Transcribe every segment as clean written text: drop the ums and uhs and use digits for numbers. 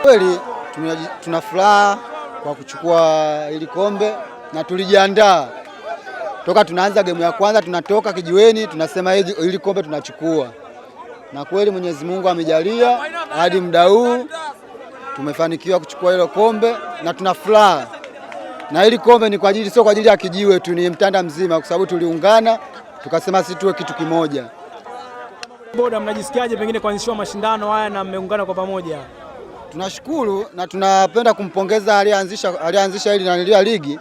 Kweli tuna furaha kwa kuchukua hili kombe na tulijiandaa toka tunaanza gemu ya kwanza, tunatoka kijiweni tunasema hili kombe tunachukua, na kweli Mwenyezi Mungu amejalia hadi muda huu tumefanikiwa kuchukua hilo kombe na tuna furaha. Na hili kombe ni kwa ajili, sio kwa ajili ya kijiwe tu, ni Mtanda mzima, kwa sababu tuliungana tukasema sisi tuwe kitu kimoja. Boda, mnajisikiaje pengine kuanzishwa mashindano haya na mmeungana kwa pamoja? Tunashukuru na tunapenda kumpongeza aliyeanzisha hili na ligi,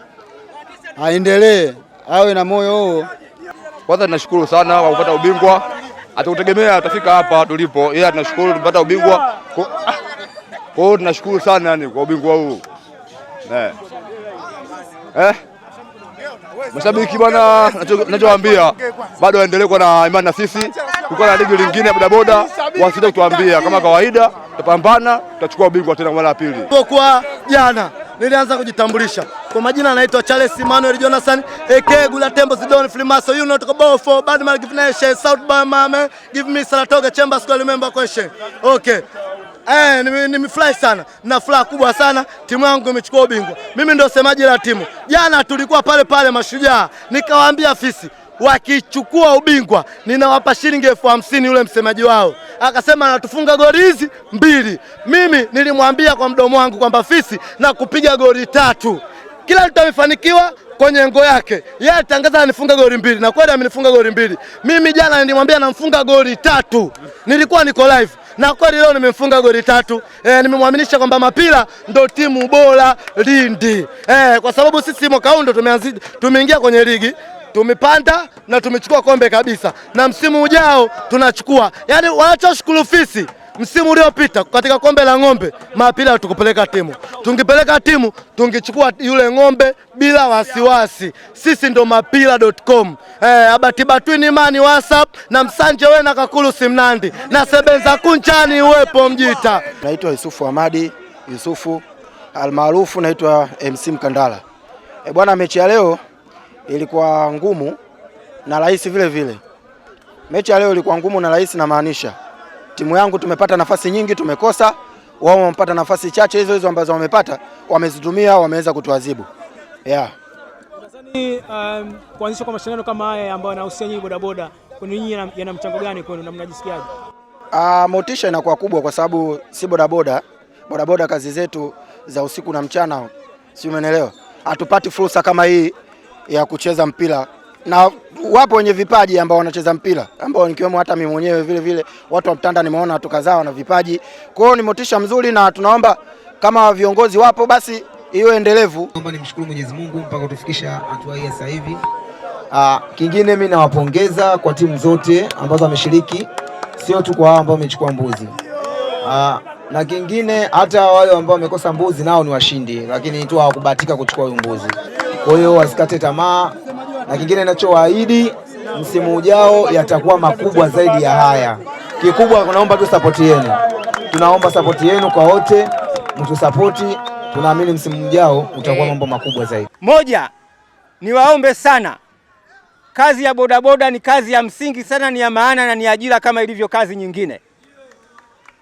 aendelee awe na moyo huo. Kwanza tunashukuru sana kwa kupata ubingwa, hatukutegemea tutafika hapa tulipo, ila tunashukuru tumepata ubingwa. Kwa hiyo tunashukuru sana yani kwa ubingwa huu. Mashabiki bwana, ninachowaambia bado waendelee kuwa na imani na sisi. Kuko na ligi lingine ya bodaboda, wasije kutuambia kama kawaida, tutapambana, tutachukua ubingwa tena kwa mara ya pili. Kwa jana nilianza kujitambulisha kwa majina, anaitwa Charles Emmanuel Jonathan aka Gula Tembo Zidon Flimaso, you know to for bad man give nation South by mama give me Saratoga Chamber Square, remember question. Okay. Nimefurahi sana na furaha kubwa sana, timu yangu imechukua ubingwa. Mimi ndio semaji la timu. Jana tulikuwa pale pale Mashujaa, nikawaambia Fisi wakichukua ubingwa ninawapa shilingi 50,000. Yule msemaji wao akasema anatufunga goli hizi 2. Mimi nilimwambia kwa mdomo wangu kwamba Fisi na kupiga goli 3. Kila mtu amefanikiwa kwenye ngo yake. Yeye alitangaza anifunga goli 2 na kweli amenifunga goli 2. Mimi jana nilimwambia namfunga goli 3. Nilikuwa niko live na kweli leo nimemfunga goli 3. Nimemwaminisha kwamba Mapira ndo timu bora Lindi. Kwa sababu sisi mwaka huu ndo tumeingia kwenye ligi, tumepanda na tumechukua kombe kabisa, na msimu ujao tunachukua. Yaani wanachoshukuru Fisi, msimu uliopita katika kombe la ng'ombe Mapira tukupeleka timu. Tungepeleka timu tungechukua yule ng'ombe bila wasiwasi. Sisi ndo mapira.com. Abatibatwini mani WhatsApp na Msanje we na Kakulu Simnandi na Sebenza Kunchani uwepo Mjita. Naitwa Yusufu Hamadi Yusufu almaarufu naitwa MC Mkandala. Bwana, mechi ya leo ilikuwa ngumu na rahisi vile vile. Mechi ya leo ilikuwa ngumu na rahisi, na maanisha timu yangu tumepata nafasi nyingi tumekosa, wao wamepata nafasi chache, hizo hizo ambazo wamepata wamezitumia, wameweza kutuadhibu. Yeah. Nadhani kuanzishwa kwa mashindano kama haya ambayo yanahusia nyinyi bodaboda, kwa nyinyi yana mchango gani kwenu na mnajisikiaje? Motisha inakuwa kubwa kwa sababu si bodaboda, bodaboda kazi zetu za usiku na mchana, si umeelewa? Hatupati fursa kama hii ya kucheza mpira, na wapo wenye vipaji ambao wanacheza mpira ambao nikiwemo hata mimi mwenyewe vile vile, watu wa Mtanda nimeona watu kadhaa wana vipaji. Kwa hiyo ni motisha mzuri na tunaomba kama viongozi wapo basi iwe endelevu. Naomba nimshukuru Mwenyezi Mungu mpaka kutufikisha hatua hii sasa hivi. Kingine mimi nawapongeza kwa timu zote ambazo wameshiriki, sio tu kwa hao ambao wamechukua mbuzi. Na kingine hata wale ambao wamekosa mbuzi nao ni washindi, lakini tu hawakubahatika kuchukua huyo mbuzi. Kwa hiyo wasikate tamaa. Na kingine ninachowaahidi, msimu ujao yatakuwa makubwa zaidi ya haya. Kikubwa tunaomba tu support yenu. Tunaomba support yenu kwa wote, mtusapoti. Tunaamini msimu ujao utakuwa mambo makubwa zaidi. Moja, niwaombe sana. Kazi ya bodaboda ni kazi ya msingi sana, ni ya maana na ni ajira kama ilivyo kazi nyingine.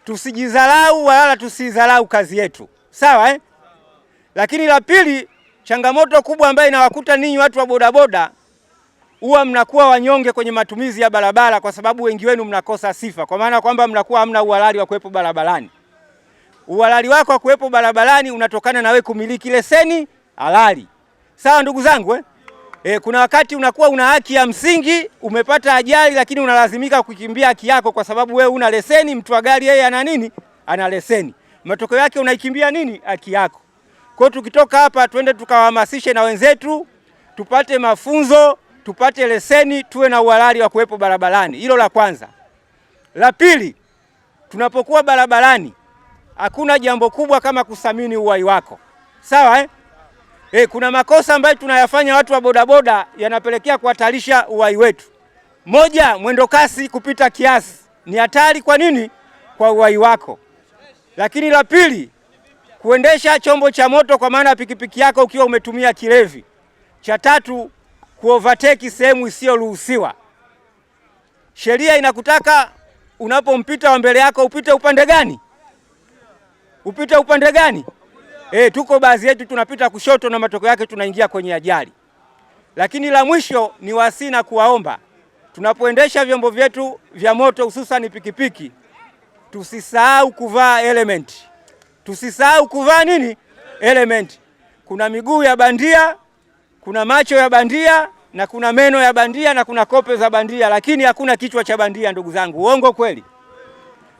Tusijidharau wala tusidharau kazi yetu. Sawa eh? Lakini la pili, changamoto kubwa ambayo inawakuta ninyi watu wa bodaboda, huwa mnakuwa wanyonge kwenye matumizi ya barabara kwa sababu wengi wenu mnakosa sifa, kwa maana kwamba mnakuwa hamna uhalali wa kuwepo barabarani. Uhalali wako wa kuwepo barabarani unatokana na wewe kumiliki leseni halali. Sawa ndugu zangu eh? Kuna wakati unakuwa una haki ya msingi, umepata ajali lakini unalazimika kukimbia haki yako kwa sababu wewe una leseni, mtu wa gari yeye ana nini? Ana leseni. Matokeo yake unaikimbia nini? Haki yako. Kwa hiyo tukitoka hapa twende tukawahamasishe na wenzetu, tupate mafunzo, tupate leseni, tuwe na uhalali wa kuwepo barabarani. Hilo la kwanza. La pili, tunapokuwa barabarani hakuna jambo kubwa kama kuthamini uhai wako. Sawa eh? Kuna makosa ambayo tunayafanya watu wa bodaboda yanapelekea kuhatarisha uhai wetu. Moja, mwendo kasi kupita kiasi ni hatari. Kwa nini? Kwa uhai wako. Lakini la pili, kuendesha chombo cha moto kwa maana ya pikipiki yako ukiwa umetumia kilevi. Cha tatu, kuovateki sehemu isiyoruhusiwa. Sheria inakutaka unapompita wa mbele yako upite upande gani? Upite upande gani? Tuko baadhi yetu tunapita kushoto na matokeo yake tunaingia kwenye ajali. Lakini la mwisho ni wasi na kuwaomba, tunapoendesha vyombo vyetu vya moto hususan pikipiki, tusisahau kuvaa helmet. Tusisahau kuvaa nini? Helmet. Kuna miguu ya bandia, kuna macho ya bandia na kuna meno ya bandia na kuna kope za bandia, lakini hakuna kichwa cha bandia. Ndugu zangu, uongo kweli?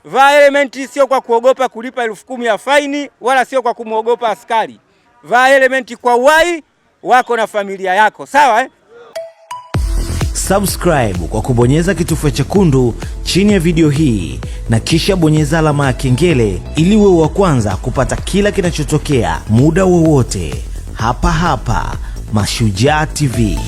Vaa helmet sio kwa kuogopa kulipa 10,000 ya faini, wala sio kwa kumwogopa askari. Vaa helmet kwa uhai wako na familia yako, sawa eh? Subscribe kwa kubonyeza kitufe chekundu chini ya video hii na kisha bonyeza alama ya kengele ili uwe wa kwanza kupata kila kinachotokea muda wowote hapa hapa Mashujaa TV.